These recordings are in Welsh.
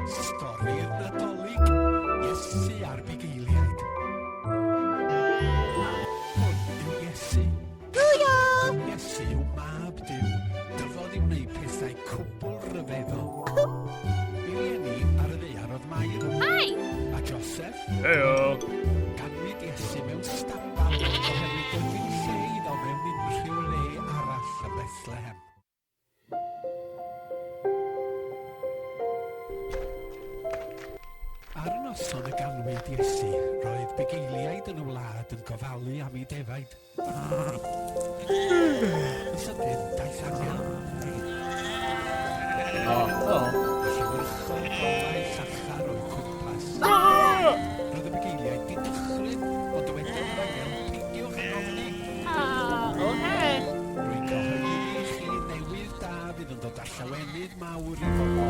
Stori'r Nadolig, Iesu a'r Bugeiliaid. Hwn yw Iesu. Hwyl! Iesu yw mab Duw, dyfodd i wneud pethau cwbl ryfeddol. Ei rieni ar y ddaear oedd Mair. Hi! A Joseph. Heio! Ganwyd Iesu mewn stabal oherwydd doedd dim lle iddo mewn unrhyw le arall yn Bethlehem. Ar y noson y ganwyd Iesu, roedd bugeiliaid yn y wlad yn gofalu am eu defaid. Yn sydyn, daeth angel. O, o. A llewyrchodd golau llachar o'u cwmpas. Roedd y bugeiliaid 'di dychryn, ond dywedodd yr angel, "Peidiwch ag ofni." Ah, o he! Rwy'n cyhoeddi i chi newydd da fydd yn dod â llawenydd mawr i bobl.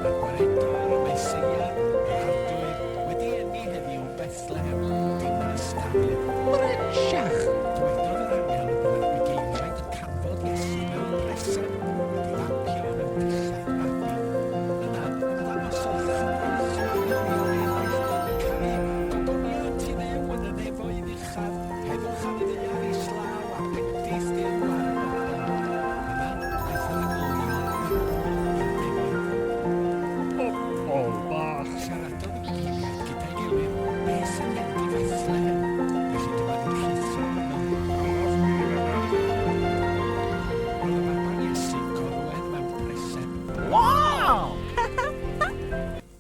Mae'r Gwaredwr, y Meseia, yr Arglwydd, wedi eni heddiw yn Bethlehem, dinas Dafydd. Brynsiach! Dywedodd yr angel y byddai'r bugeiliaid yn canfod Iesu mewn preseb, wedi lapio mewn dillad babi. Yna, ymddangosodd llwyth o angylion eraill yn canu gogoniant i Dduw yn y nefoedd uchaf, Heddwch ar y ddaear islaw a bendith Duw ar y bobl. Yna, aeth yr angylion yn ôl i'r nefoedd. Pobl bach. Siaradodd y bugeiliaid gyda'i gilydd, Beth sy'n mynd i Fethlehem? Felly dyma nhw'n rhuthro yno. Roedd y baban Iesu'n gorwedd mewn preseb. Waw!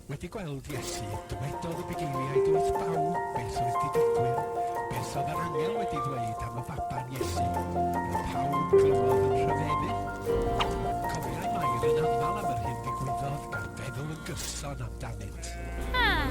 Wedi gweld Iesu, dywedodd y bugeiliaid wrth bawb beth oedd 'di digwydd, beth oedd yr angel wedi ddweud am y baban Iesu. Roedd pawb glywodd yn rhyfeddu. Cofiai Mair yn aml am yr hyn ddigwyddodd, gan feddwl yn gyson amdanynt. Ah.